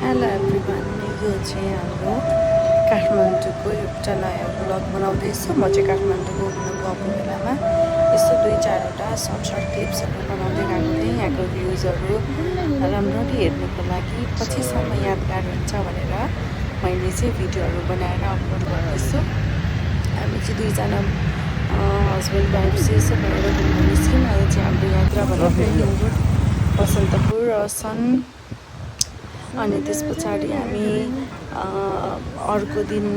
Hello everyone, यो चाहिँ हाम्रो काठमाडौँको एउटा नयाँ ब्लग बनाउँदैछु। म चाहिँ काठमाडौँ घुम्न गएको बेलामा यस्तो 2-4वटा सर्ट क्लिप्सहरू बनाउँदै गएको थिएँ। यहाँको भ्युजहरू राम्ररी हेर्नुको लागि पछिसम्म यादगार हुन्छ भनेर मैले चाहिँ भिडियोहरू बनाएर अपलोड गर्दैछु। हामी चाहिँ दुईजना हस्बेन्ड वाइफ चाहिँ यसो भएर घुम्न निस्क्यौँ। अहिले चाहिँ हाम्रो यात्रा भनेको हिल रोड बसन्तपुर सन। अनि त्यस पछाडि हामी अर्को दिन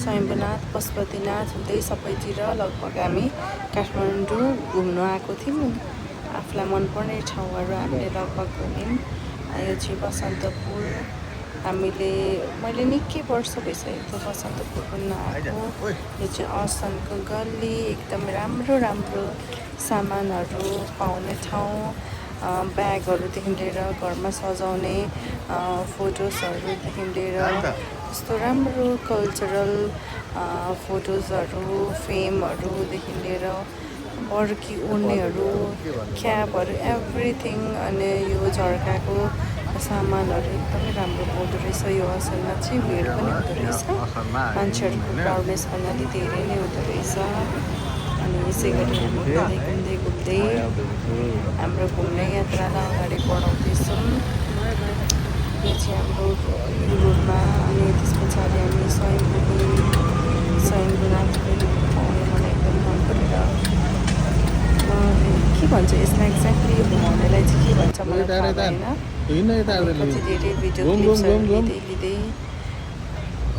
स्वयम्भूनाथ पशुपतिनाथ हुँदै सबैतिर लगभग हामी काठमाडौँ घुम्न आएको थियौँ। आफूलाई मनपर्ने ठाउँहरू हामीले लगभग घुम्यौँ। यो चाहिँ बसन्तपुर। मैले निकै वर्ष भइसकेको बसन्तपुर घुम्न आएको। यो चाहिँ असनको गल्ली, एकदमै राम्रो सामानहरू पाउने ठाउँ। ब्यागहरूदेखि लिएर घरमा सजाउने फोटोजहरूदेखि लिएर यस्तो राम्रो कल्चरल फोटोजहरू, फ्रेमहरूदेखि लिएर बर्की ओर्नेहरू, क्यापहरू, एभ्रिथिङ। अनि यो झर्काको सामानहरू एकदमै राम्रो पाउँदो रहेछ। यो असलमा चाहिँ भिड पनि हुँदो रहेछ, मान्छेहरूको क्राउडनेस पनि अलि धेरै नै हुँदो रहेछ। अनि यसै गरी हामी घुम्दै हाम्रो घुम्ने यात्रालाई अगाडि बढाउँदैछौँ। यो चाहिँ हाम्रो रोडमा। अनि त्यस पछाडि हामी स्वयम्भूनाथ पाउने मलाई एकदम मन परेर के भन्छ यसलाई एक्ज्याक्टली यो घुमाउनेलाई चाहिँ के भन्छ मलाई थाहा भएन। कति धेरै भिडियो क्लिप्सहरू लिँदै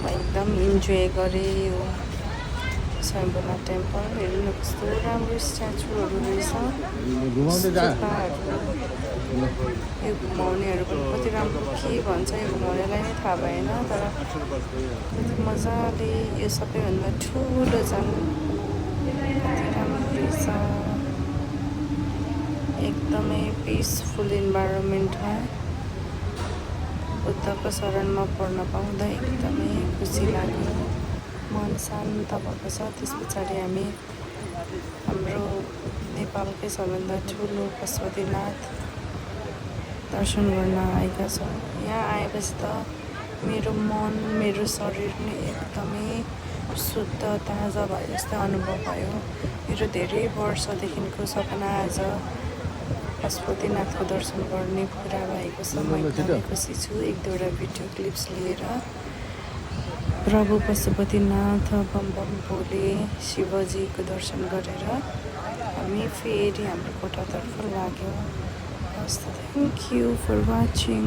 म एकदम इन्जोय गरेँ। यो स्वयम्भूनाथ टेम्पल हेर्नु कस्तो राम्रो स्ट्याचुहरू रहेछ। यो घुमाउनेहरू पनि कति राम्रो के भन्छ यो घुमाउनेलाई नै थाहा भएन, तर कति मजाले यो सबैभन्दा ठुलो झन् कति राम्रो रहेछ। एकदमै पिसफुल इन्भाइरोमेन्टमा बुद्धको शरणमा पर्न पाउँदा एकदमै खुसी लाग्यो, मन शान्त भएको छ। त्यस पछाडि हामी हाम्रो नेपालकै सबभन्दा ठुलो पशुपतिनाथ दर्शन गर्न आएका छौँ। यहाँ आएपछि त मेरो मन, मेरो शरीर नै एकदमै शुद्ध ताजा भए जस्तै अनुभव भयो। मेरो धेरै वर्षदेखिको सपना आज पशुपतिनाथको दर्शन गर्ने पुरा भएको छ। म एकदमै खुसी छु। 1-2वटा भिडियो क्लिप्स लिएर प्रभु पशुपतिनाथ बम भोले शिवजीको दर्शन गरेर हामी फेरि हाम्रो कोठातर्फ लाग्यौँ। हस्, थ्याङ्क यू फर वाचिङ।